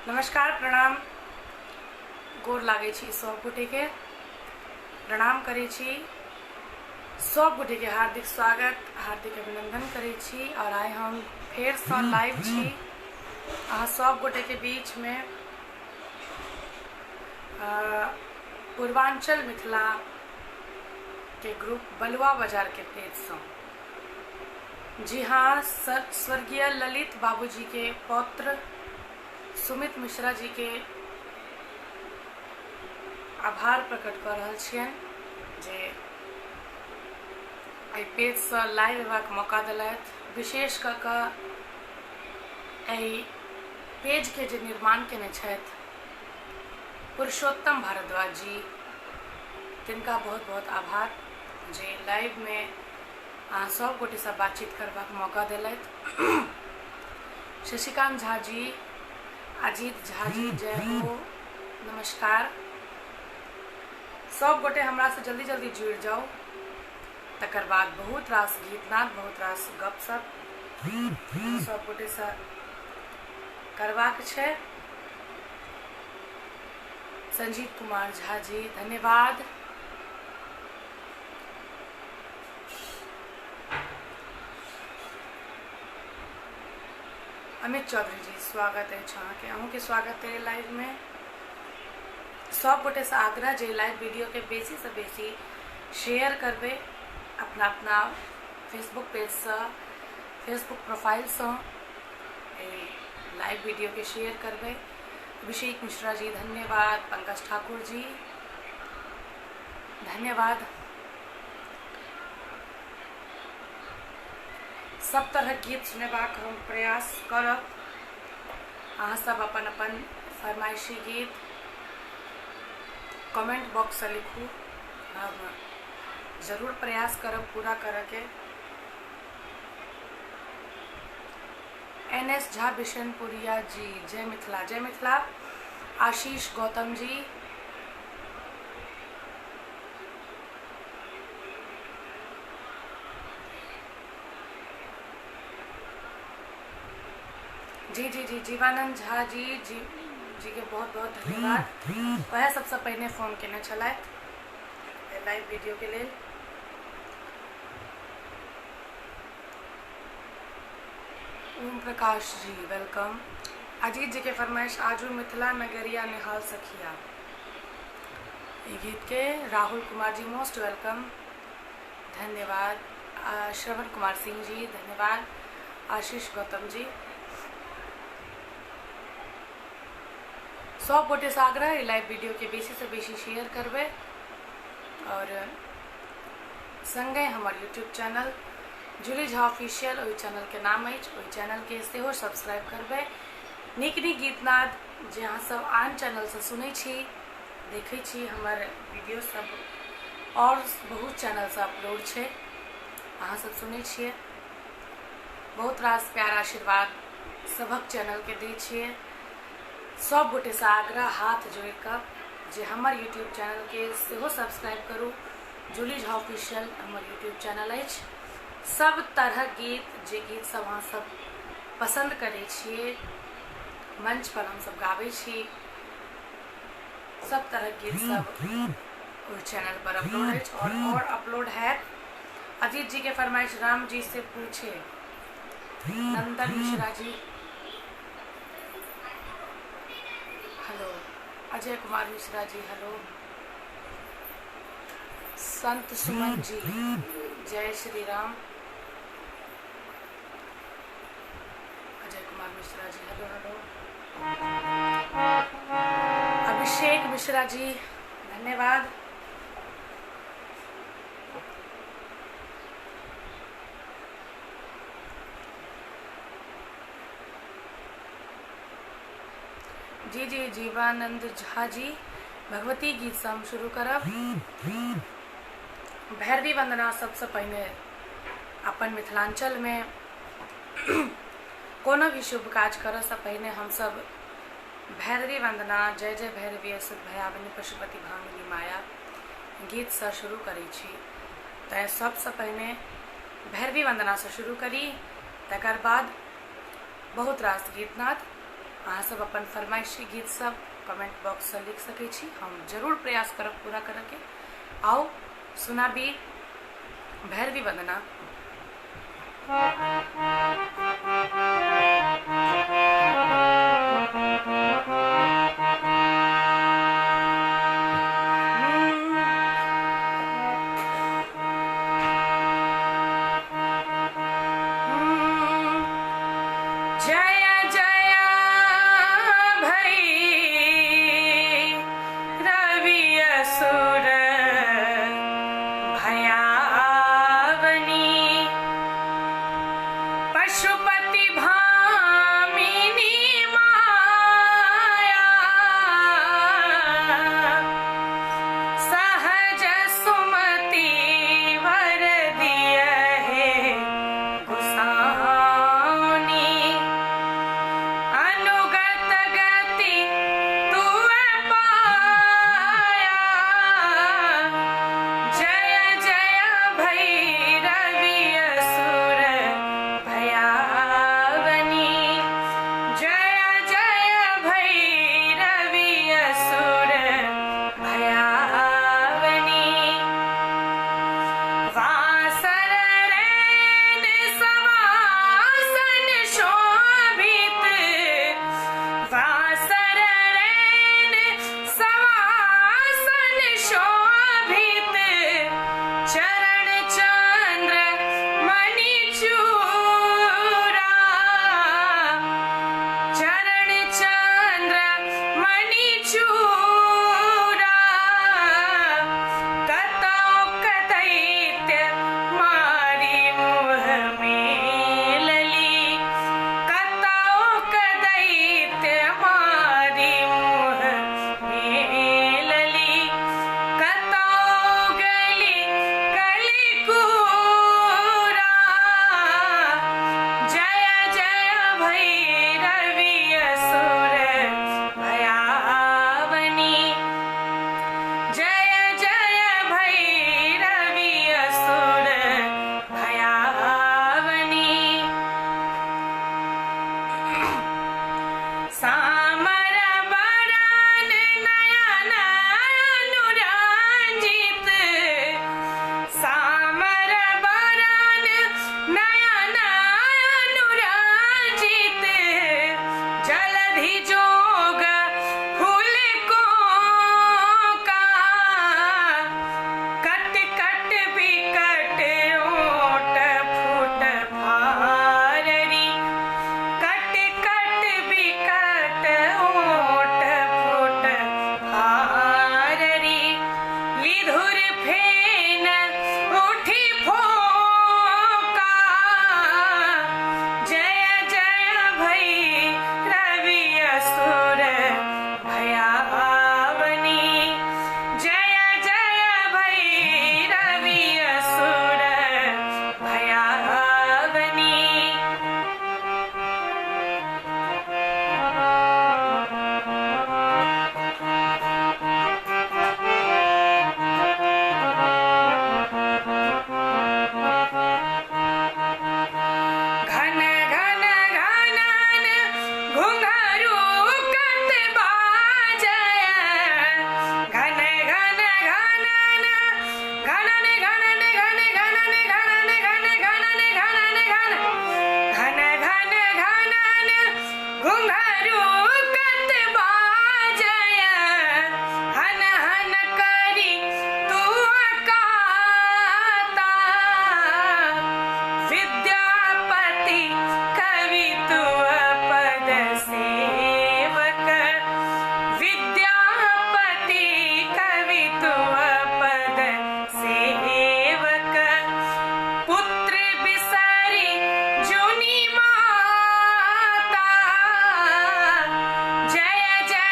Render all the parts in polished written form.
नमस्कार, प्रणाम, गोर लागै छी सब गोटे के, प्रणाम करै छी सब गोटे के, हार्दिक स्वागत हार्दिक अभिनंदन करै छी। और आइ हम फेर से लाइव छी अहाँ सब गोटे के बीच में पूर्वांचल मिथिला के ग्रुप बलुआ बाजार के पेज से। जी हाँ, स्वर्गीय ललित बाबूजी के पौत्र सुमित मिश्रा जी के आभार प्रकट कर रहल छियनि जे एहि पेजसँ लाइव हेबाक मौका देलथि। विशेष कऽ कऽ एहि पेजके जे निर्माण केने छथि पुरुषोत्तम भारद्वाज जी, तिनका बहुत बहुत आभार जे लाइवमे अहाँ सब गोटेसँ बातचीत करबाक मौका देलथि। शशिकांत झा जी, अजीत झा जी, जय हो, नमस्कार। सब गोटे हमरासँ जल्दी जल्दी जुड़ि जाउ, तकर बाद बहुत रास गीतनाद, बहुत रास गपशप सब गोटेसँ करबाक छै। संजीव कुमार झा जी, धन्यवाद। अमित चौधरी जी, स्वागत अछि अहाँके, अहूँके स्वागत है लाइव में। सब गोटेसँ आग्रह जे लाइव वीडियो के बेसी से बेसी शेयर करबै अपना अपना फेसबुक पेजसँ, फेसबुक प्रोफाइलसँ लाइव वीडियो के शेयर करबै। अभिषेक मिश्रा जी, धन्यवाद। पंकज ठाकुर जी, धन्यवाद। सब तरहक गीत सुनेबाक हम प्रयास करब। अहाँ सब अपन अपन फरमाइशी गीत कमेंट बॉक्ससँ लिखू, हम जरूर प्रयास करब पूरा करऽके। एन एस झा बिशनपुरिया जी, जय मिथिला, जय मिथिला। आशीष गौतम जी, जी जी जी, जीवानंद झा जी, जी जी के बहुत बहुत धन्यवाद। वएह सबसँ पहिने फोन केने छलथि लाइव वीडियो के लेल। ओम प्रकाश जी, welcome. Ajit जी के फरमाइश, आजू मिथिला नगरिया निहाल सखिया, ई गीत के। राहुल कुमार जी, मोस्ट welcome, धन्यवाद। श्रवण कुमार सिंह जी, धन्यवाद। आशीष गौतम जी, सब गोटेसँ आग्रह लाइव वीडियो के बेसी से बेसी शेयर करबै और संगे हमर YouTube channel Julie Jha official, ओहि चैनल के नाम अछि, ओहि चैनल के सेहो सब्सक्राइब करबै। नीक नीक गीतनाद जे अहाँ सब आन चैनलसँ सुनै छी, देखै छी, हमर वीडियो सब और बहुत चैनलसँ अपलोड छै, अहाँ सब सुनै छियै। बहुत रास प्यार आशीर्वाद सभक चैनलके दै छियै। सब गोटेसँ आग्रह हाथ जोड़ि कऽ जे हमर यूट्यूब चैनलके सेहो सब्सक्राइब करू। जूली झा ऑफिशियल हमर यूट्यूब चैनल अछि। सब तरहक गीत, जे गीत सब अहाँ सब पसन्द करै छियै, मंच पर हमसब गाबै छी, सब तरहक गीत सब ओहि चैनल पर अपलोड अछि और अपलोड हैत। अजीत जी के फरमाइश, राम जी से पूछे, नंदन मिश्रा जी, हेलो। अजय कुमार मिश्रा जी, हेलो। संत सुमन जी, जय श्री राम। Ajay Kumar Mishra ji, hello hello. अभिषेक मिश्रा जी, धन्यवाद। जी जी, जीवानंद झा जी, भगवती गीत से हम शुरू करब। भैरवी वंदना सबसे पहिने अपन मिथिलांचल में कोनो भी शुभ काज करऽ से पहिने हमसब भैरवी वंदना, जय जय भैरवी असुर भयावनी पशुपति भामिनी माया गीत से शुरू करै छी। तैं सबसे पहिने भैरवी वंदना से शुरू करी, तकर बाद बहुत रास गीतनाद अहाँ सब अपन फरमाइशी गीत सब कमेंट बॉक्स से लिख सकै छी, हम जरूर प्रयास करब पूरा करके। आउ सुनाबी भैरवी वंदना। जय जय भैरवी असुर भयावनी, पशुपति भामिनी माया, सहज सुमति वर दिय हे गुसानी, अनुगत गति तुअ पाया, जय जय भैरवी असुर भयावनी, जय जय भैरवी असुर भयावनी। वासर रैन समासन शोभित, वासर रैन समासन शोभित, चरण चंद्र मणि चूरा, चरण चंद्र मणि चूरा, कतौ कदैत्य मारी मुह मेलली, कतौ कदैत्य मारी मुह मेलली, कतौ गली कली कूरा, जय जय भैरवी असुर भयावनी, जय जय भैरवी असुर भयावनी। सामर बरन नयन अनुरंजित, सामर बरन नयन अनुरंजित, जलधि जोग फूल को का, कट कट बिकट ओट फूट फाररी, कट कट बिकट ओट फूट फाररी, लिधुर फेन उठी फोका, जय जय भैरवी असुर भयावनी, जय जय भैरवी असुर भयावनी। घन घन घनन घुंघरू कत बाजय, घन घन घनन घनन घनन घन घनन घनन घन घनन घनन घन घन घन घनन घुंघरू कत बाजय, हन हन करी तू काता, विद्यापति कवि तुअ पद सेवक, विद्यापति कवि तुअ पद सेवक, पुत्र बिसरी जुनि माता, जय जय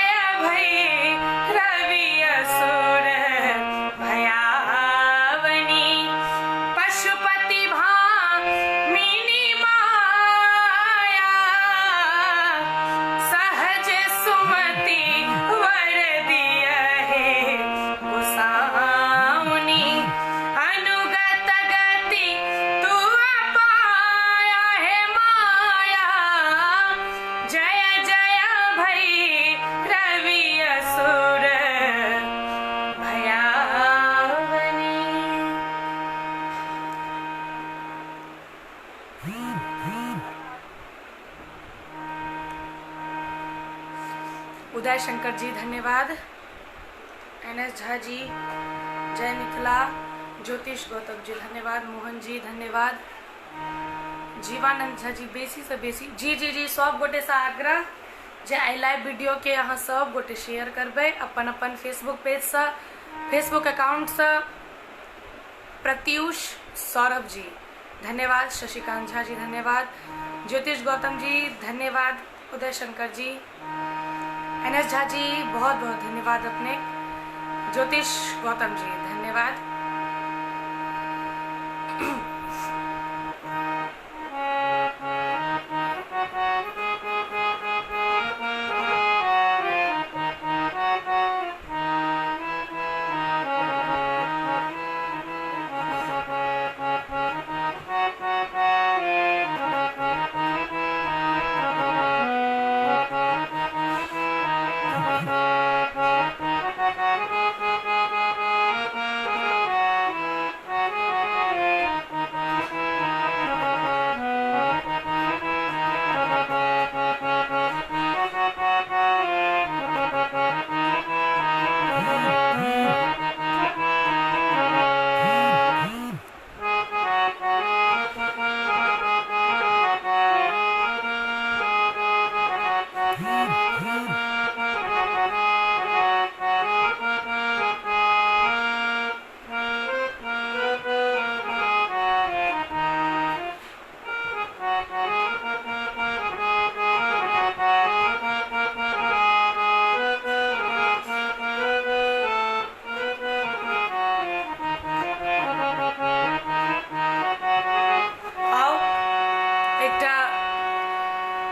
उदय शंकर जी धन्यवाद, एन एस झा जी जय मिथिला, ज्योतिष गौतम जी धन्यवाद, मोहन जी धन्यवाद, जीवानंद झा जी बेसी से बेसी जी जी जी सब गोटे से आग्रह जे आई लाइव वीडियो के अहाँ सब गोटे शेयर करबै अपन अपन फेसबुक पेज से, फेसबुक अकाउंट से। प्रत्यूष सौरभ जी धन्यवाद, शशिकांत झा जी धन्यवाद, ज्योतिष गौतम जी धन्यवाद, उदय शंकर जी, एन एस झा जी बहुत बहुत धन्यवाद अपने, ज्योतिष गौतम जी धन्यवाद।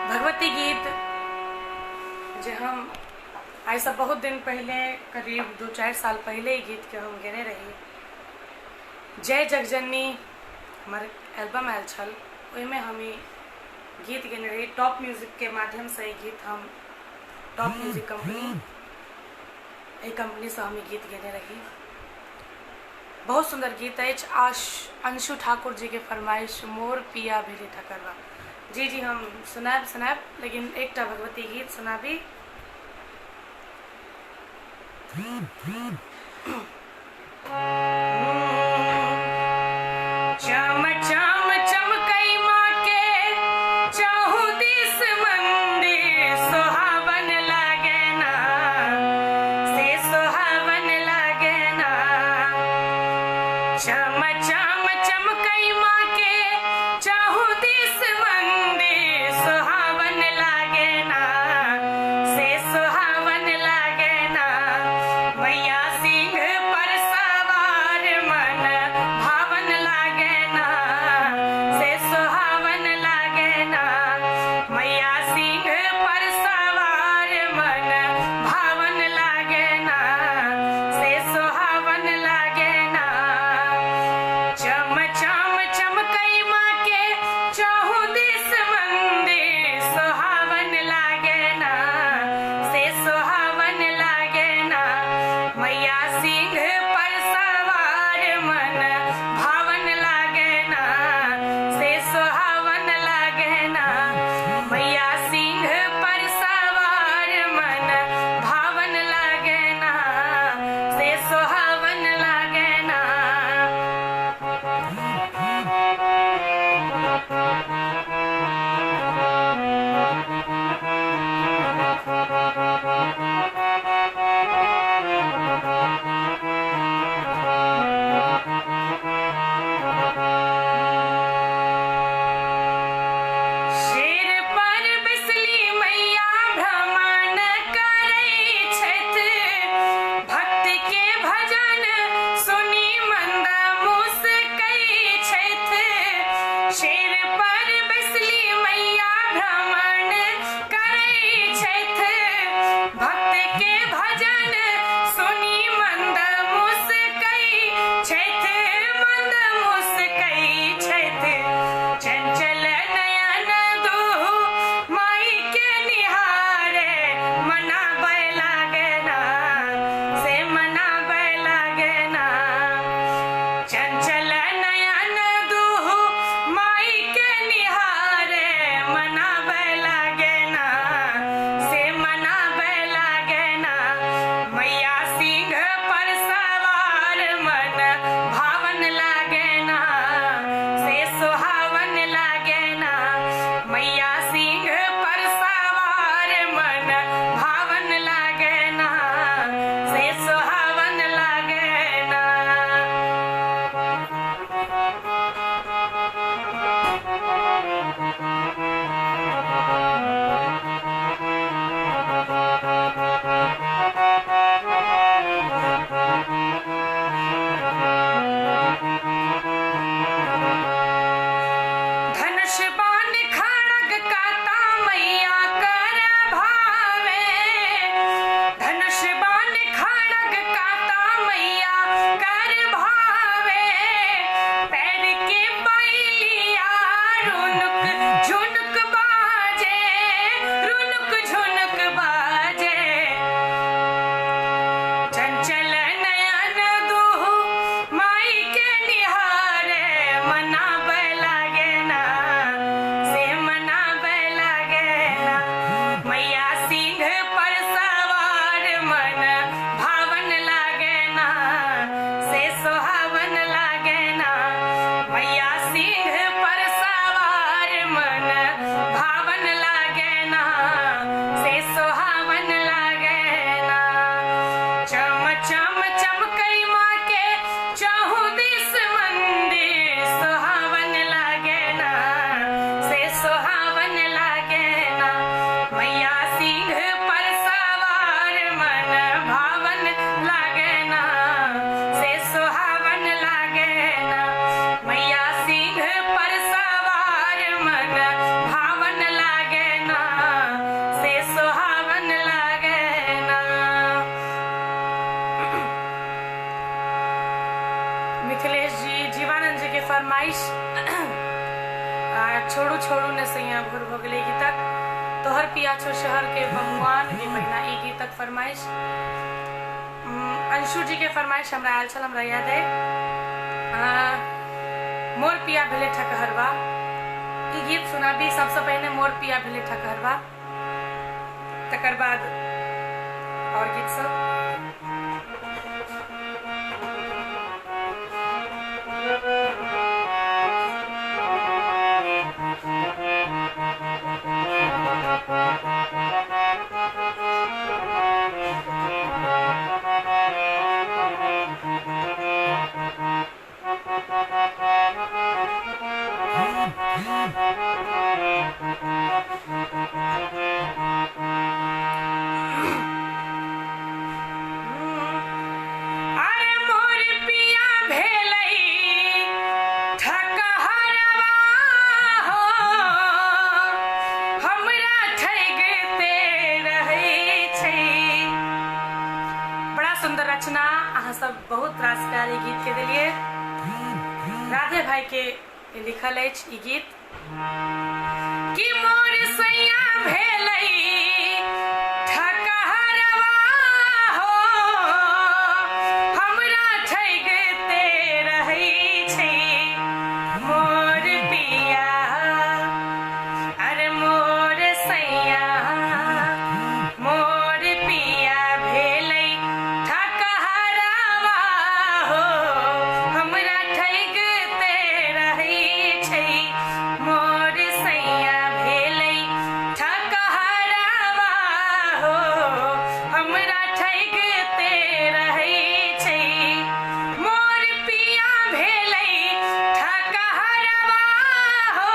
भगवती गीत जे हम आइ से बहुत दिन पहले, करीब 2-4 साल पहले ही गीत के हम गेने रही। जय जगजननी हमार एल्बम आयल छल, ओहिमे हम ई गीत गेने रही। टॉप म्यूजिक के माध्यम से ई गीत हम टॉप म्यूजिक कंपनी, एहि कंपनी से हम ई गीत गेने रही। बहुत सुंदर गीत अछि। अंशु ठाकुर जी के फरमाइश मोर पिया भेली ठकरवा। जी जी हम सुनायब सुनायब, लेकिन एकटा भगवती गीत सुनाबी। चम चम चमकई माँ के चहु दिस मंदिर सुहावन लागे ना, से सुहावन लागे ना। चम चम चमकई माँ के चहु दिस मंदिर सुहावन लागे ना, से सुहावन लागे ना। मैया सिंह पर सवार मन भावन लागे ना, छोड़ू छोड़ू ने सैया भोर भऽ गेलै गीतक। तोहर पिया छौ शहर के बमुआन के पहिना ई गीतक फरमाइश अंशु जी के फरमाइश हमरा आयल छल, हमरा याद है। मोर पिया भेलै ठकहरवा ई गीत सुनाबी। सबसँ पहिने मोर पिया भेलै ठकहरवा, तकर बाद और गीत सब। अरे मोर पिया भेलै ठकहरवा हो, हमरा ठगिते रहै छै। बड़ा सुंदर रचना, अहाँ सब बहुत रास प्यार ई गीत के देलिए। राधे भाई के लिखल अछि ई गीत कि मोर सैया भेलै ठकहरवा हो, हमरा ठगिते रहै छै। मोर पिया अरे मोर सैया, मोर पिया भेलै ठकहरवा हो, हमरा ठगिते रहै छै। मोर सैया भेलै ठकहरवा हो, हमरा ठगिते रहै छै। मोर पिया भेलै ठकहरवा हो,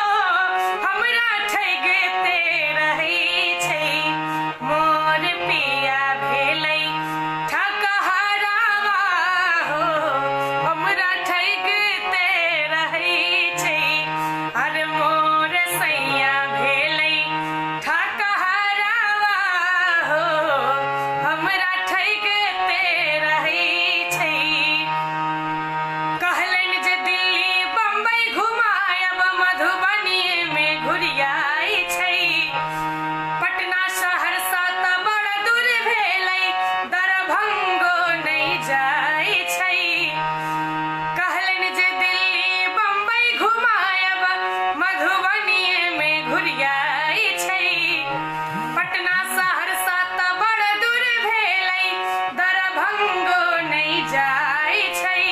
हमरा ठगिते रहै छै। मोर पिया भेलै ठकहरवा हो, हमरा ठगिते रहै छै। अरे मोर सैया भेलै ठकहरवा हो, हमरा ठगिते रहै छै। कहलनि जे दिल्ली बम्बई घुमायब, मधुबनी में घुरियाई छै। पटना सहरसा तऽ बड़ दूर भेलै, दरभंगो नहि जाइ छै। कहलनि जे दिल्ली बम्बई घुमायब, मधुबनी में घुरियाई छै। पटना सहरसा तऽ बड़ दूर भेलै, दरभंगो नहि जाइ छै।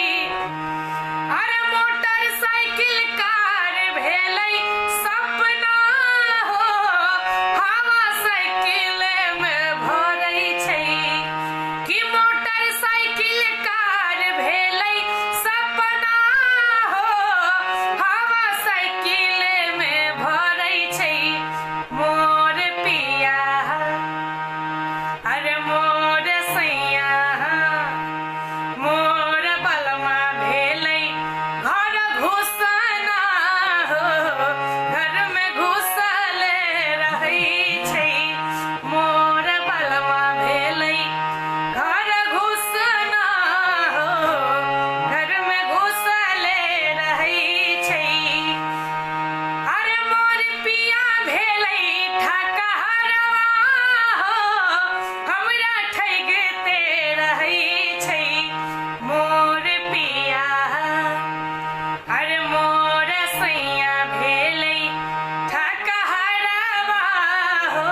अरे मोटरसाइकिल कार भेलै सपना हो, हवा साइकिल में भरै छै। कि मोटरसाइकिल कार भेलै सपना हो, हवा साइकिल में भरै छै। मोर पिया अरे मोर सैया, मोर बलमा भेलै घर घुसना हो, घर में घुसल रहै छै। मोर बलमा भेलै घर घुसना हो, घर में घुसल रहै छै। अरे मोर पिया भेलै ठकहरवा हो, हमरा ठगिते रहै छै। मोर पिया अरे मोर सैया भेलै ठकहरवा हो,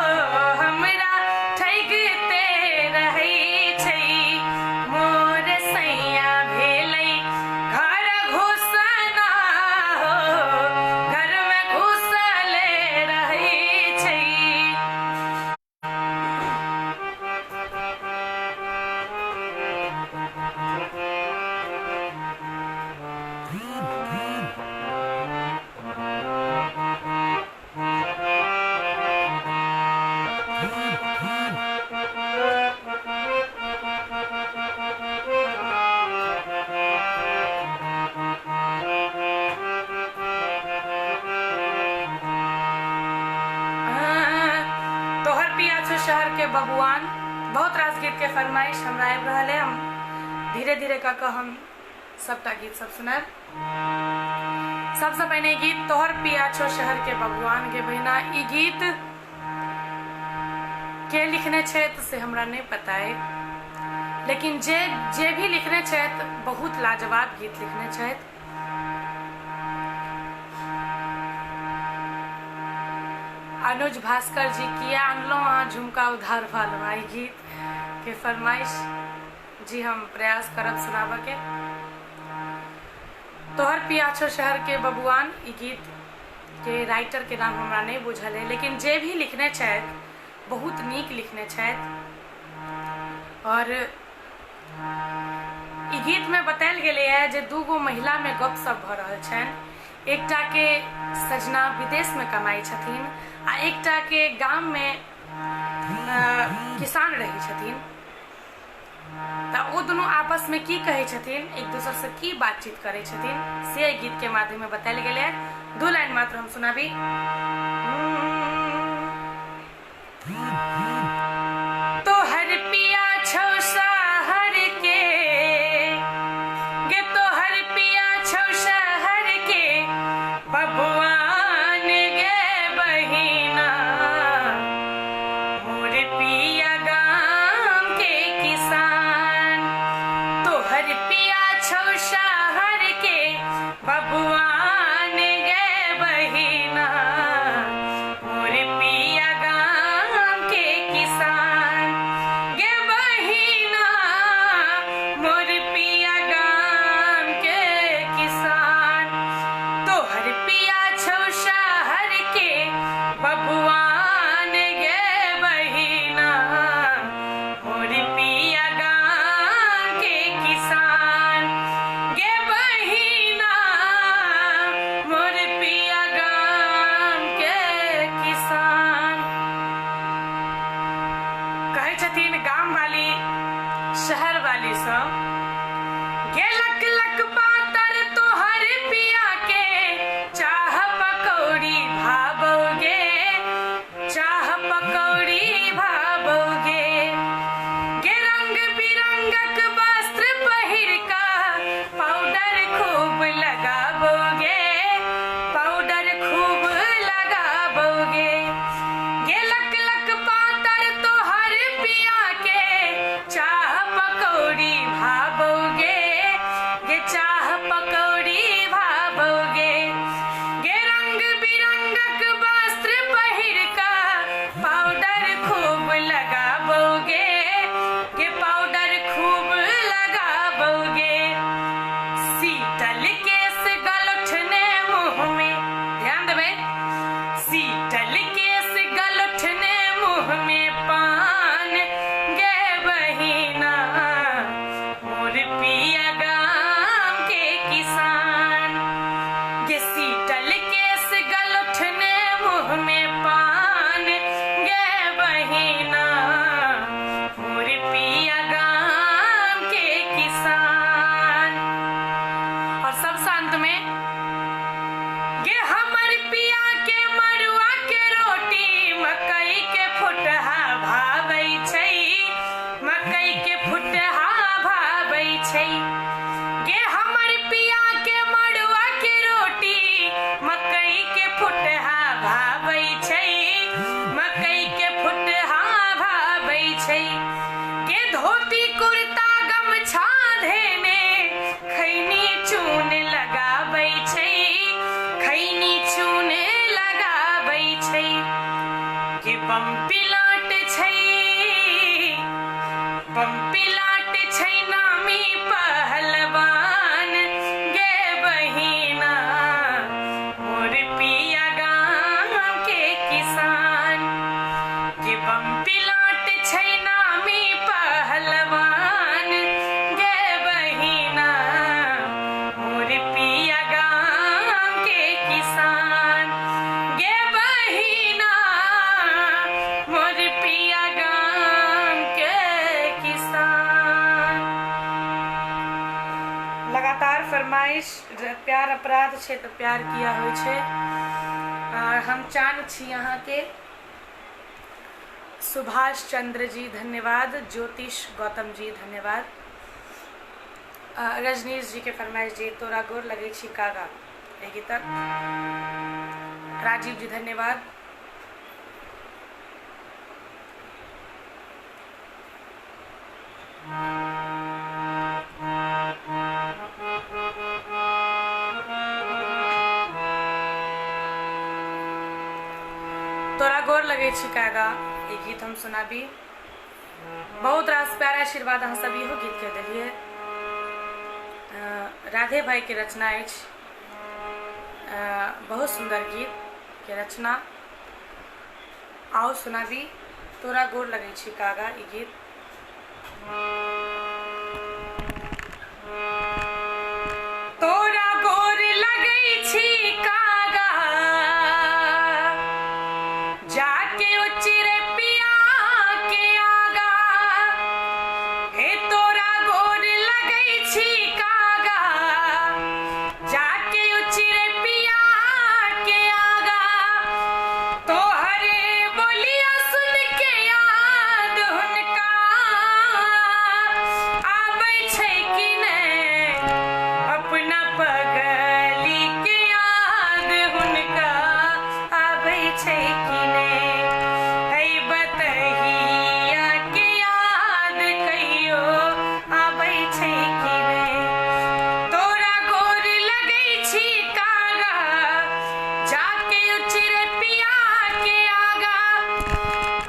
हमरा ठगिते रहै छै। मोर सैया भेलै घर घुसना हो, घर में घुसल रहै छै। तोहर पिया छौ शहर के बबुआन, बहुत रास गीत के फरमाइश हमरा आबि रहल है। हम धीरे धीरे कऽ कऽ हम सबटा गीत सब सुनायब। सबसँ पहिने गीत तोहर पिया छो शहर के बबुआन के बहिना, ई गीत के लिखने छथि से हमरा नहि पता अइ, लेकिन जे जे भी लिखने छथि बहुत लाजवाब गीत लिखने छथि। अनुज भास्कर जी, किया अनलहुँ अहाँ झुमका उधार वाला, ई गीत के फरमाइश जी हम प्रयास करब सुनाबऽ के। तोहर पिया छो शहर के बबुआन, ई गीत के राइटर के नाम हमरा नहि बुझल है, लेकिन जे भी लिखने छथि बहुत नीक लिखने छथि। और ई गीत में बतायल गेलै है जे दू गो महिला में गपशप भऽ रहल छनि, एकटा के सजना विदेश में कमाई छथिन आ एकटा के गाम में किसान रहै छथिन। तऽ ओ दुनू आपस में की कहै छथिन, एक दोसर से की बातचीत करै छथिन, से एहि गीत के माध्यम में बतायल गेलै है। दू लाइन मात्र हम सुनाबी। तोहर पिया छौ शहर के गे, तोहर पिया छौ शहर के बबुआन गे बहिना, मोर पिया गाम के किसान। तोहर पिया छौ शहर के बबुआन गे बहिना, मोर पिया गाम के किसान। गे बहिना मोर पिया गाम के किसान, तोहर पिया छौ शहर के बबुआन गे बहिना, मोर पिया गाम के किसान। गे बहिना मोर पिया गाम के किसान। कहै छथिन गाम वाली शहर वाली सब, गे लक लक पातर तोहर पिया के, चाह पकौड़ी भाबोगे, चाह पकौड़ी भाबोगे। गे रंग बिरंगक वस्त्र पहिर का, पाउडर खूब लगाबोगे, पाउडर खूब लगाबोगे। गे लक लक पातर तोहर पिया के, चाह पकौड़ी भाबोगे, गे चाह पकौड़ी भाबोगे। गे रंग बिरंगक वस्त्र पहिर का, पाउडर खूब लगाबोगे, गे पाउडर खूब लगाबोगे। सीतल केस गलठने मुँह में, ध्यान देबै, सीतल केस गलठने मुँह में पान गे बहिना, मोर पिया गाम के किसान। गे सीतल केस गलठने मुँह में पान गे बहिना, मोर पिया गाम के किसान। और सबसे अंत में, गे हमर पिया के मरुआ के रोटी, मकई के फुटहा भाबै छै, मकई के फुटहा भाबै छै। गे हमर पिया के मरुआ के रोटी, मकई के फुटहा भाबै छै, मकई के फुटहा भाबै छै। गे धोती कुर्ता गमछा धेने, खैनी चून लगाबै छै, खैनी चून लगाबै छै। गे बम्पिलाट छै, बम्पिलाट छै नामी पहलवान गे बहिना, मोर पिया गाम के किसान। गे बम्पिलाट छै नामी पहलवान गे बहिना, मोर पिया गाम के किसान। गे बहिना मोर पिया गाम के किसान। लगातार फरमाइश, प्यार अपराध छै तऽ प्यार किया होइ छै। हम चान छी अहाँके। सुभाष चंद्र जी धन्यवाद, ज्योतिष गौतम जी धन्यवाद। रजनीश जी के फरमाइश जी तोरा गोर लगै छी कागा, एहि गीतक। राजीव जी धन्यवाद। तोरा गोर लगे छी कागा, ई गीत हम सुनाबी। बहुत रास प्यारा आशीर्वाद अहाँ सब इहो गीत के देलिए। राधे भाई के रचना अछि, बहुत सुंदर गीत के रचना। आओ सुनाबी तोरा गोर लगे छी कागा ई गीत। तोरा गोर लगे छी कागा, जाके उचिरे पिया के आगा, हे तोरा गोर लगे छी कागा, जाके उचिरे पिया के आगा, तोहरे बोलिया सुन के याद हुनका आबै छै कि नै, अपना पगली के याद हुनका आबै छै कि नै, है बतहिया के याद कहियो आबै छै कि नै, तोरा गोर लगै छी कागा, जाके उचिरे पिया के आगा,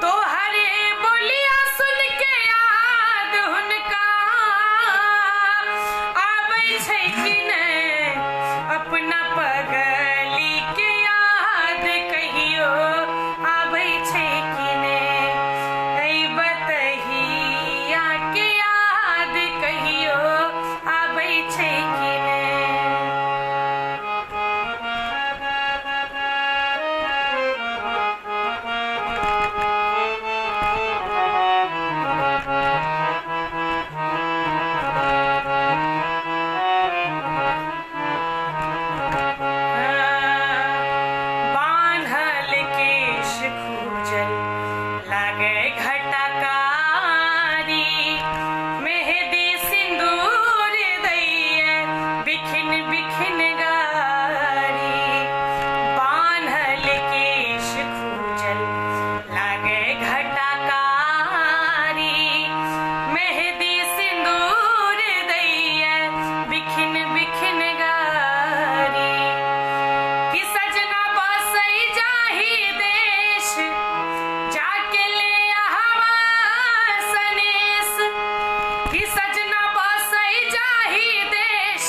तोहरे बोलिया सुन के याद हुनका आबै छै कि नै, अपना पगली के याद कहियो आबै छै कि नै, ऐ बतहिया के याद कहियो आबै छै कि नै। बान्हल केश खूजल लागे घटकारी, मेहदी सिंदूर दैये बिखिन बिखिन गारी, बान्हल केश खूजल लागे घटकारी, मेहदी सिंदूर दैये बिखिन बिखिन गारी, कि सजना बसई जाही देश, जाके ले आवा सनेस, कि सजना बसई जाही देश,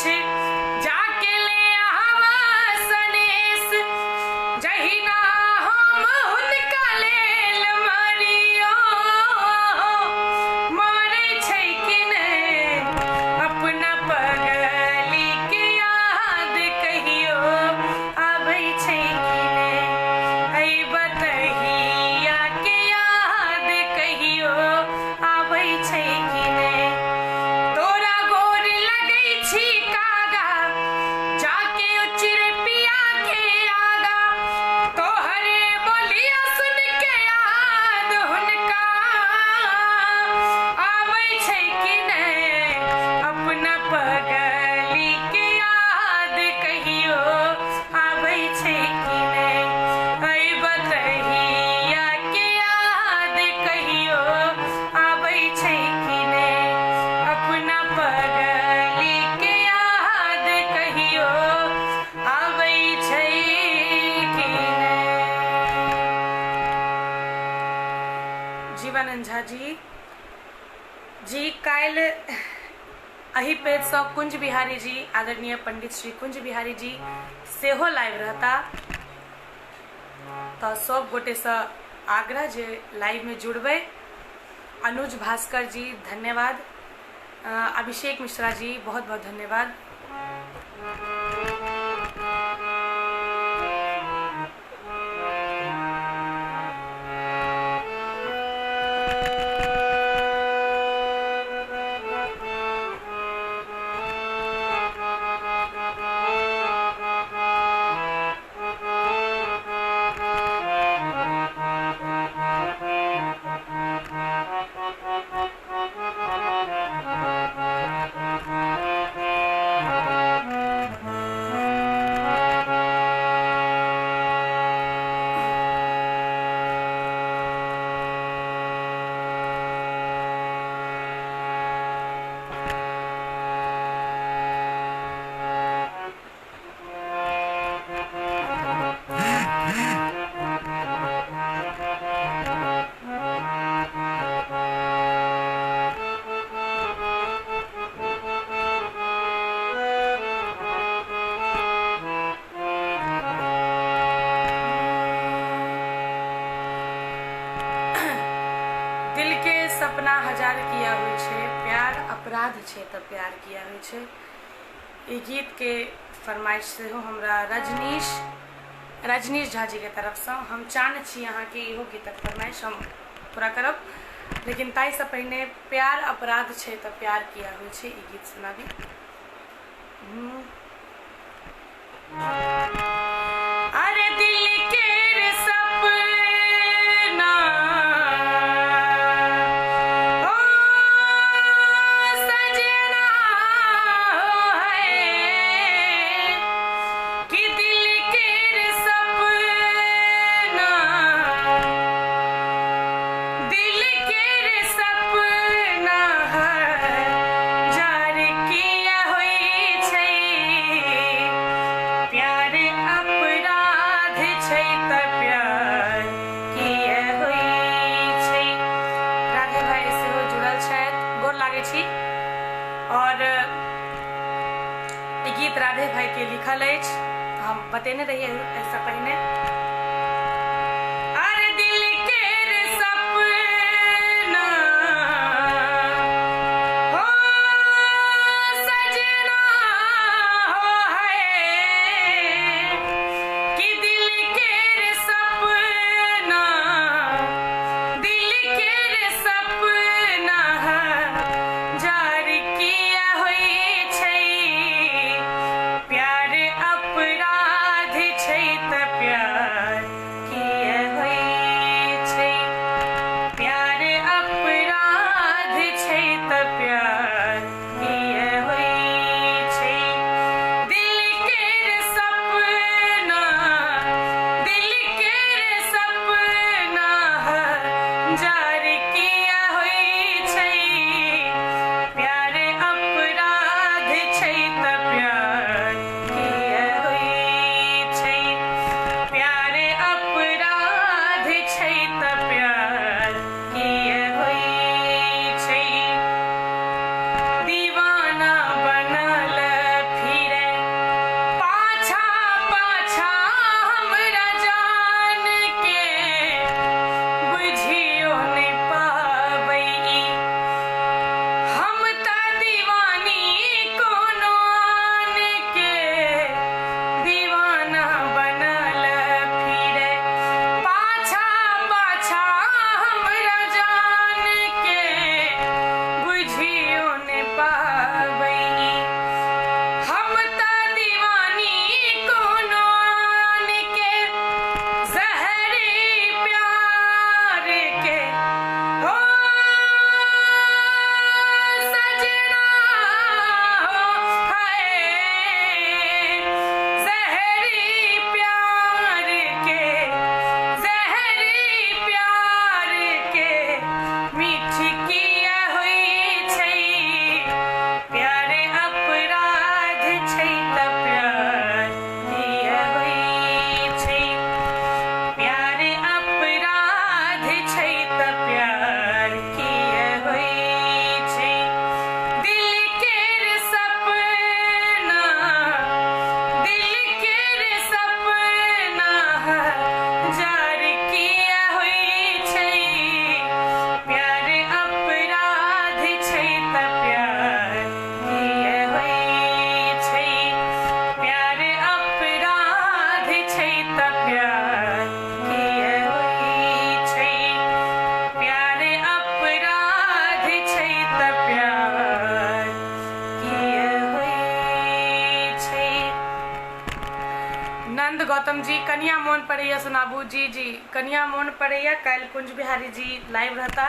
जाके ले आवा सनेस, जहिना हम हुनका लेल मरियो, मरै छै कि नै, अपना पगली के याद कहियो आबै छै कि नै, ऐ बतहिया के याद कहियो आबै छै कि नै, तोरा गोर लगै छी कागा, जाके उचिरे पिया के आगा, तोहरे बोलिया सुन के याद हुनका आबै छै कि नै, अपना पगली के याद कहियो आबै छै कि नै, ऐ बतहिया के याद कहियो आबै छै कि नै, अपना पगली के याद कहियो आबै छै कि नै। जीवानंद झा जी जी काल्हि एहि पेजसँ कुंज बिहारी जी, आदरणीय पंडित श्री कुंज बिहारी जी सेहो लाइव रहता, तऽ सब गोटेसँ आग्रह जे लाइवमे जुड़बै। अनुज भास्कर जी धन्यवाद, अभिषेक मिश्रा जी बहुत बहुत धन्यवाद। सपना हजार किया होइ छै, प्यार अपराध छै तऽ प्यार किया होइ छै। ई गीतके फरमाइश सेहो हमरा रजनीश रजनीश झा जीके तरफसँ। हम चान छी अहाँके, इहो गीतक फरमाइश हम पूरा करब, लेकिन ताहिसँ पहिने प्यार अपराध छै तऽ प्यार किया होइ छै ई गीत सुनाबी। अरे दिल के सपना ओ सजना है, कि दिल के सपना, दिल के सपना जार किया होइ छै, प्यार अपराध छै तऽ प्यार किया होइ छै। राधे भाई सेहो जुड़ल छथि, गोर लागै छी। और ई गीत राधे भाई के लिखल अछि, हम बतेने रहियै एहिसँ पहिने। अरे दिल के सपना हो सजना हो है, कि दिल के सपना, दिल के सपना जार किया होइ छै, प्यार अपराध छै तऽ प्यार किया होइ छै, प्यार अपराध छै तऽ प्यार किया होइ छै। दिल के सपना, दिल के सपना जार किया होइ छै, प्यार अपराध छै तऽ प्यार किया होइ छै, प्यार अपराध छै तऽ प्यार किया होइ छै। दीवाना बनल फिरे पाछा पाछा हमरा जान के, बुझियो नहि पाबै हम तऽ दीवानी कोनो आन के, दीवाना बनल फिरे पाछा पाछा हमरा जान के, बुझियो नहि पाबै हम तऽ दीवानी कोनो आन के, जहरी प्यार के हो सजना हो है, जहरी प्यार के, जहरी प्यार के मीठ किया होइ छै, प्यार अपराध छै तऽ प्यार किया होइ छै, प्यार अपराध छै तऽ प्यार किया होइ छै। दिल के सपना, दिल के सपना जार किया होइ छै, प्यार अपराध छै तऽ प्यार किया होइ छै, प्यार अपराध छै तऽ प्यार किया होइ छै, प्यार अपराध छै तऽ प्यार किया होइ छै। नंद गौतम जी, कनिया मोन पड़ैया सुनाबू। जी जी, कनिया मोन पड़ैया, काल्हि कुंज बिहारी जी लाइव रहता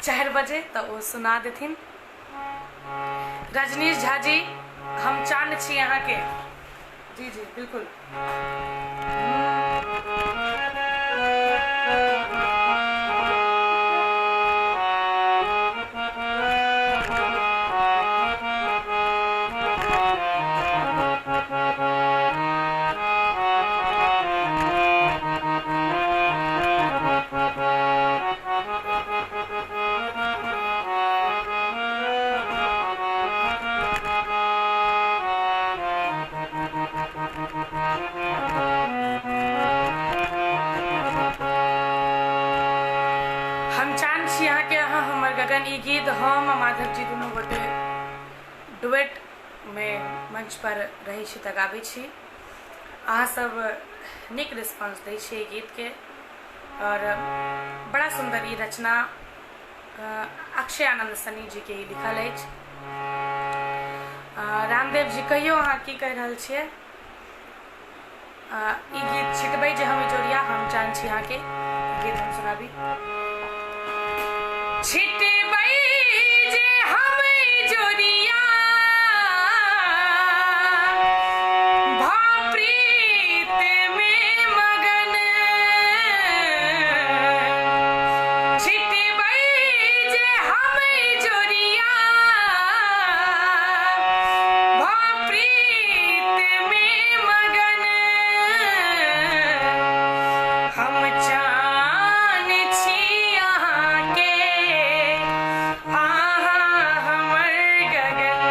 4 बजे, तऽ ओ सुना देथिन। रजनीश झा जी, हम चान छी अहाँके। जी जी बिल्कुल। गगन। ई गीत हम आ माधव जी दुनू गोटे डुएट में मंच पर रहै छी तऽ गाबै छी। अहाँ सब नीक रिस्पॉन्स दै छी एहि गीतके और बड़ा सुन्दर ई रचना अक्षय आनंद सनी जी के ई लिखल अछि। रामदेव जी कहियो अहाँ की कहि रहल छियै? ई गीत छिटबै जे हम इजोरिया हम चान छी अहाँके, गीत हम सुनाबी। छिटबै जे हम इजोरिया भा प्रीत में मगन, छिटबै जे हम इजोरिया भा प्रीत में मगन, हम चान छी अहाँके अहाँ हमर गगन,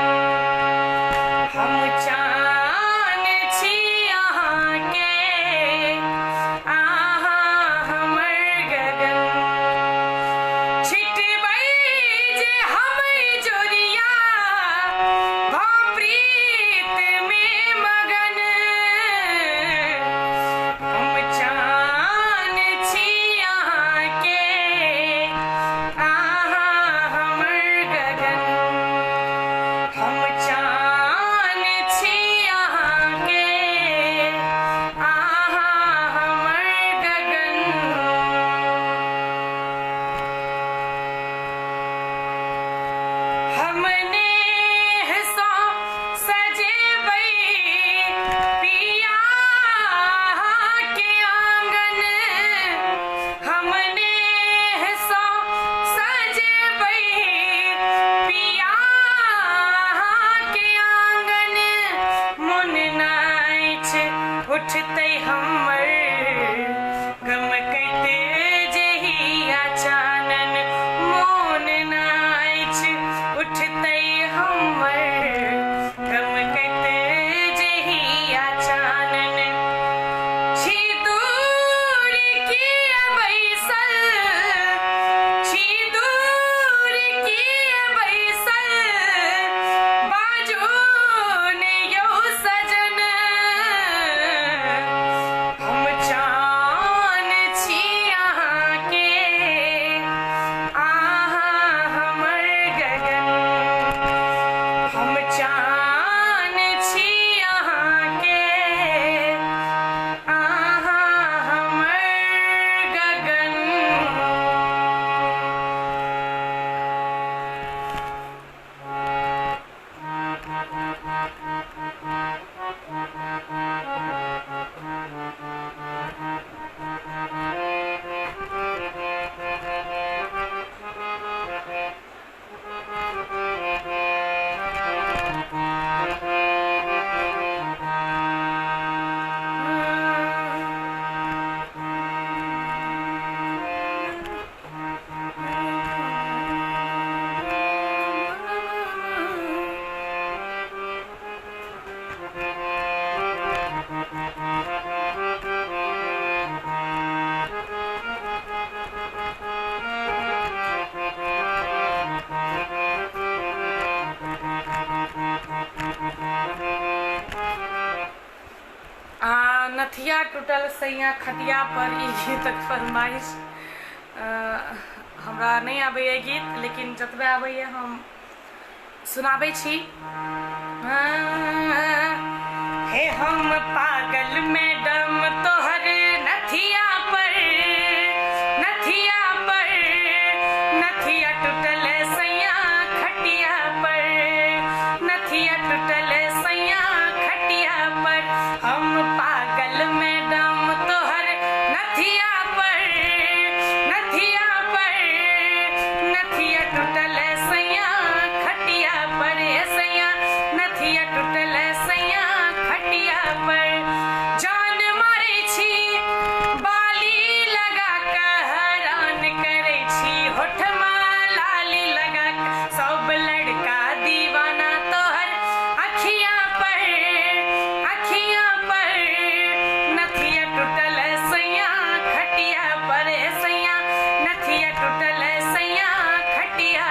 हम चान छी अहाँके अहाँ हमर गगन, छिटबै जे हम इजोरिया भा प्रीत में मगन, हम चान छी अहाँके अहाँ हमर गगन, हम चान छी अहाँके अहाँ हमर गगन। हमने सो सजेबै पिया के आंगन, हमने सो सजेबै पिया के आंगन, मन नाच उठतै हमर गमकैते जहिया चानन, मोन नाच उठतै हमर गमकैते जहिया चानन, छी दूर किया बैसल, छी दूर किया बैसल, बाजू ने यौ सजन, हम चान छी अहाँके अहाँ हमर गगन, हम चान छी अहाँके अहाँ हमर गगन। नथिया टूटल सैया खटिया पर ई गीतक फरमाइश। हमरा नहि आबैए गीत, लेकिन जतबे आबैए हम सुनाबै छी। हे हम पागल मैडम तोहर नथिया पर, नथिया पर, नथिया टूटल सैया खटिया पर, नथिया टूटल सैया खटिया पर, हम पागल मैडम तोहर नथिया पर, नथिया पर, नथिया टूटल सैया खटिया पर, सैया नथिया टूटल सैया खटिया पर, जान मारै छी बाली लगा के हैरान करै छी, होठमा लाली लगा के सब लड़का दीवाना तोहर अखिया पर, अखिया पर, नथिया टूटल सैया खटिया पर, सैया नथिया टूटल सैया खटिया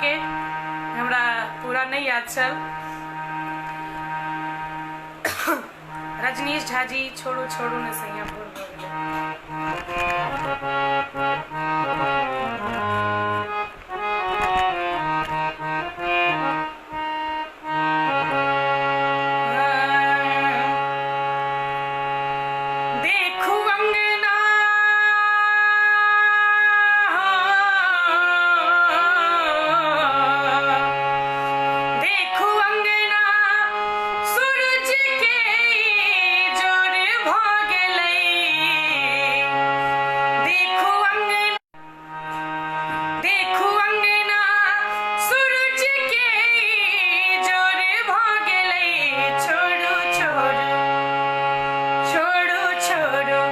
अहाँके, हमरा पूरा नहि याद छल। रजनीश झा जी छोड़ू छोड़ू ने सैया भोर भऽ गेलै। देखू अंगना देखू अंगना सूरज के जोर भऽ गेलै। देखू अंगना देखू अंगना सूरज के जोर भऽ गेलै। छोड़ू छोड़ू छोड़ू छोड़ू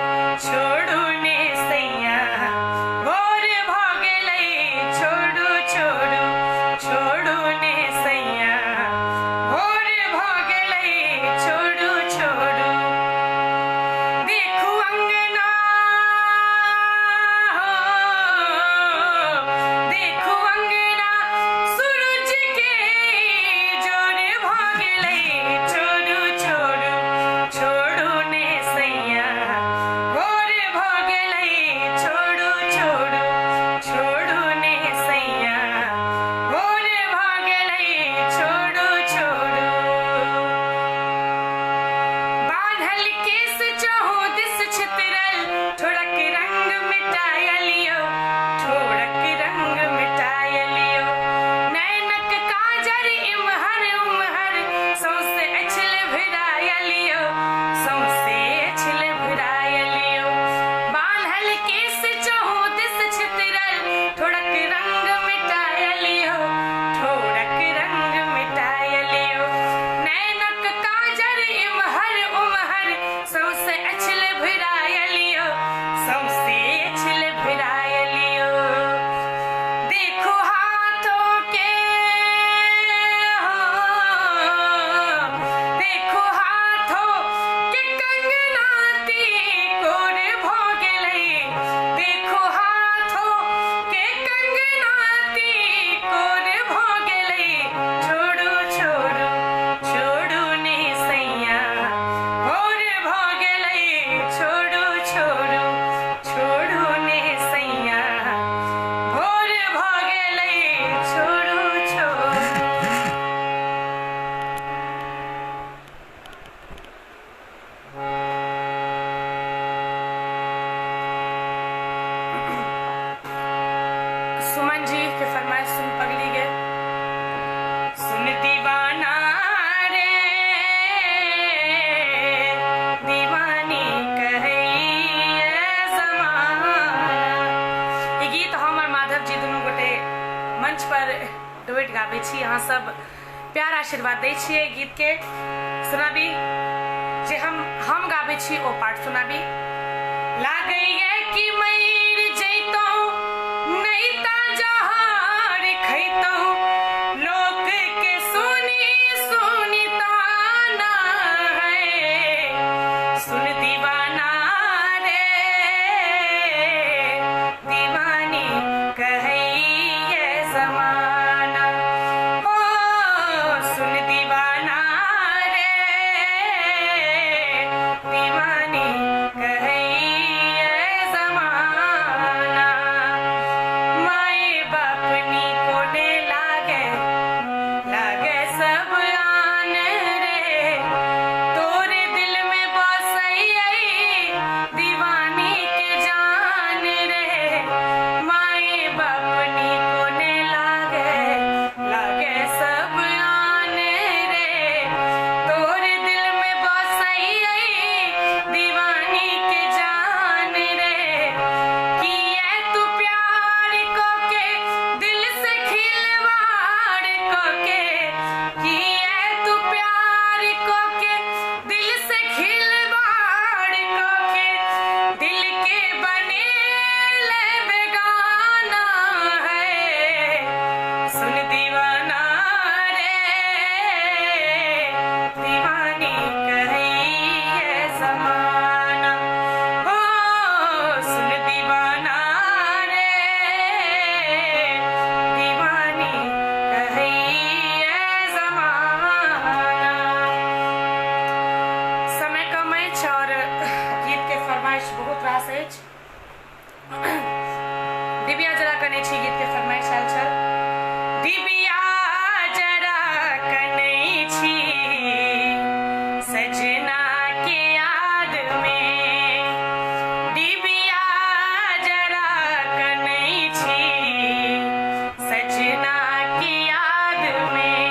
छोड़ू ने सैया भोर भऽ गेलै। छोड़ू छोड़ू छोड़ू ने सैया भोर भऽ गेलै। छोड़ू छोड़ू देखू अंगना देखू अंगना सूरज के जोर भऽ गेलै। छोड़ू छोड़ू छोड़ू ने सैया भोर भऽ गेलै। छोड़ू छोड़ू छोड़ू ने सैया भोर भऽ गेलै। छोड़ू छोड़ू बान्हल केस चहु दिस छितरल ठोरक रंग मिटायलियो ठोरक रंग मिटायलियो। नैनक काजर इम्हर उम्हर सौंसे अछल भिरायलियो सौंसे अछल भिरायलियो। बान्हल केस चहु दिस छितरल ठोरक रंग मिटायलियो ठोरक रंग मिटायलियो। नैनक काजर इम्हर उम्हर सौंसे अछल भिरायलियो सौंसे अछल भिरायलियो। देखो हाथों के देखो हाथों के कंगना कोर भऽ गेलै। देखो हाथों के कंगना कोर भऽ गेलै। छोड़ू छोड़ू छोड़ू ने सैया भोर भऽ गेलै। छोड़ू छोड़ू छोड़ू ने सैया भोर भऽ गेलै। छोड़ू छोड़ू। सुमन जी के फरमाइश सुन पगली गे। सुन दीवाना रे दीवानी कहैये जमाना। ई गीत हम और माधव जी दुनू गोटे मंच पर डुएट गाबै छी। अहाँ सब प्यार आशीर्वाद दै छियै गीत के। सुनाबी जे हम गाबै छी ओ पार्ट सुनाबी। लागैये कि मरि जैतौं नहीं ता जहार खैतौं लोक के सुनी सुनी ताना है। सुन दीवाना रे दीवानी कहैये जमाना। ओ सुन दीवाना रे दीवानी कहैये जमाना। प्रयास अछि। डिबिया जरा कनै छी गीत के फरमाइश आयल छल। डिबिया जरा कनै छी सजना के याद में, डिबिया जरा कनै छी सजना के याद में,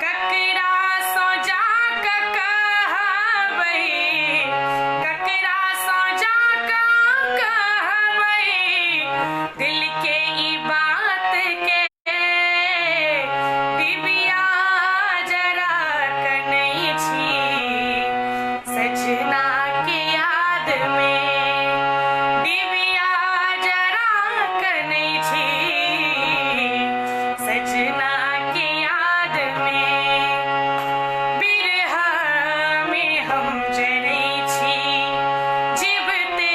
ककरा सो जा के कहबै, ककरा सो जा के कहबै दिल के ई बात के, डिबिया जरा कनै छी सजना के याद में, डिबिया जरा कनै छी सजना के याद में, बिरहा में हम जरै छी जीवते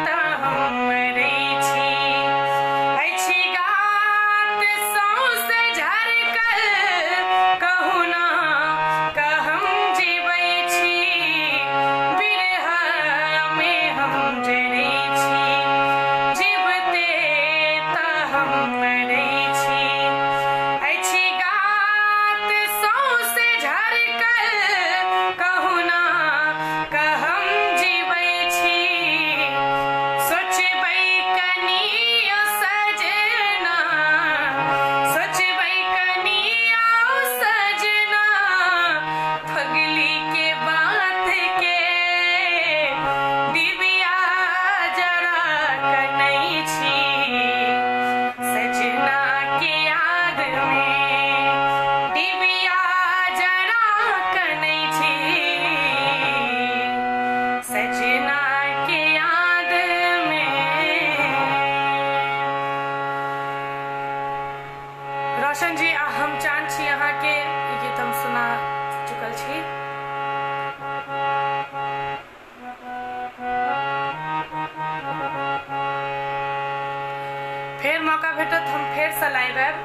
त हम मरै छी, अछि गात सौंसे झरकल कहू ना कहम जीबै छी, बिरहा में हम जरै छी जीवते त हम मरै छी, अछि गात सौंसे झरकल कहू ना कहम जीबै छी, सोचबै कनियो सजना, सोचबै कनियो सजना फगली के बात के, डिबिया जरा कनै छी सजना के याद में, डिबिया जरा कनै छी सजना के याद में। रोशन जी आ हम चांद छी अहाँ के ई गीत हम सुना चुकल छी। फेर मौका भेटत हम फेर से लाइव आयब।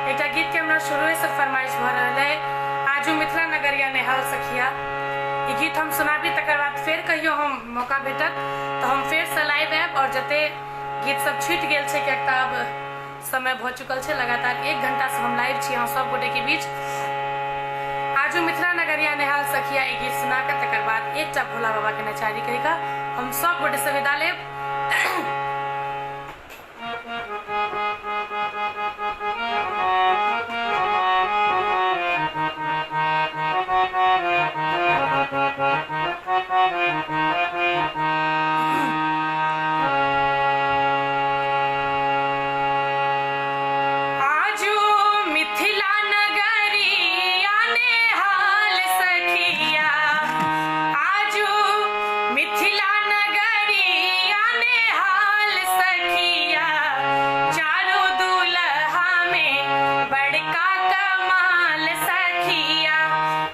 एकटा गीत के हमरा शुरुए से फरमाइश भऽ रहल है, आजू मिथिला नगरिया नेहाल सखिया, ई गीत हम सुनाबी तकर बाद फेर कहियो हम मौका भेटत तऽ हम फेर से लाइव आयब। और जते गीत सब छूटि गेल छै कियाक तऽ आब समय भऽ चुकल छै, लगातार 1 घंटा से हम लाइव छी अहाँ सब गोटे के बीच। आजू मिथिला नगरिया नेहाल सखिया ई गीत सुना कऽ तकर बाद एकटा भोला बाबा के नचारी कहि कऽ हम सब गोटे से विदा लेब। आजू मिथिला नगरिया नेहाल सखिया, आजू मिथिला नगरिया नेहाल सखिया, चारू दुल्हा में बड़का कमाल सखिया,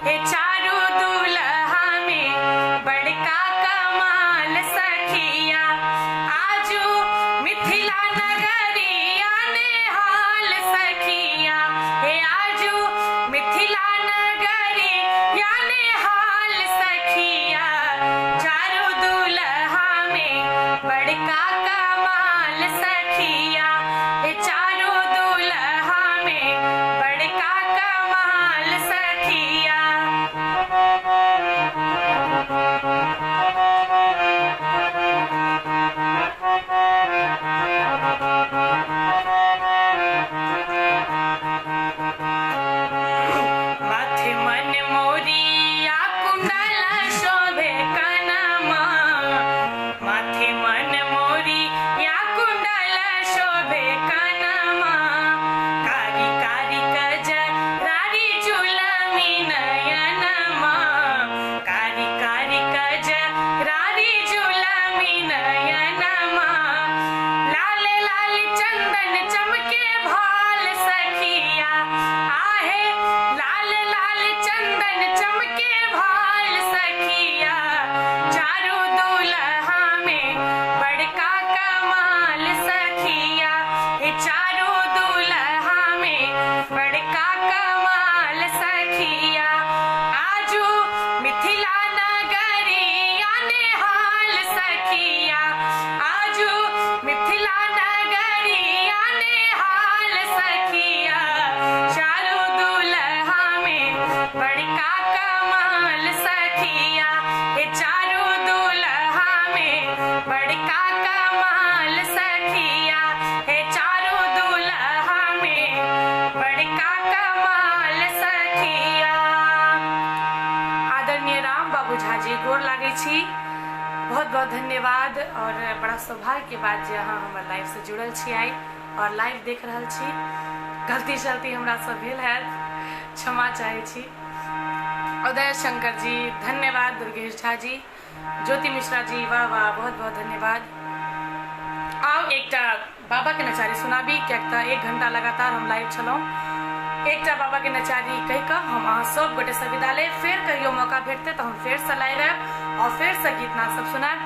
हे चारू दुल्हा में बड़का कमाल सखिया, आजू मिथिला नगरिया नेहाल सखिया, हे आजू मिथिला नगरिया नेहाल सखिया, चारू दुल्हा में बड़का कमाल सखिया, हे चारू दुल्हा में बड़का कमाल सखिया। माथे मन मोरिया कुंडल शोभे कनमा, माथे मन मोरिया कुंडल शोभे कनमा, कारी कारी कजरारी जुलमी नयनमा, कारी कारी कजरारी जुलमी नयनमा, लाल लाल चंदन चमके भाल सखिया, आहे लाल लाल चंदन चमके भाल सखिया, चारू दुल्हा में बड़का कमाल सखिया, हे चारू दुल्हा में बड़का कमाल सखिया, आजू मिथिला नगरिया नेहाल जी, गोर लागै छी, बहुत बहुत धन्यवाद। और बड़ा सौभाग्य के बात जे अहाँ हमर लाइव से जुड़ल छी आइ और लाइव देख रहल छी। गलती सलती हमरा से भेल हैत, क्षमा चाहै छी। उदय शंकर जी धन्यवाद, दुर्गेश झा जी, ज्योति मिश्रा जी वाह वाह, बहुत बहुत धन्यवाद। आउ एकटा बाबा के नचारी सुनाबी, कियाक तऽ 1 घंटा लगातार हम लाइव छलहुँ। एकटा बाबा के नचारी कहि कऽ हम अहाँ सब गोटे से विदा लेब। फेर कहियो मौका भेटतै तऽ हम फेर से लाइव आयब और फेर से गीत नाद सब सुनायब।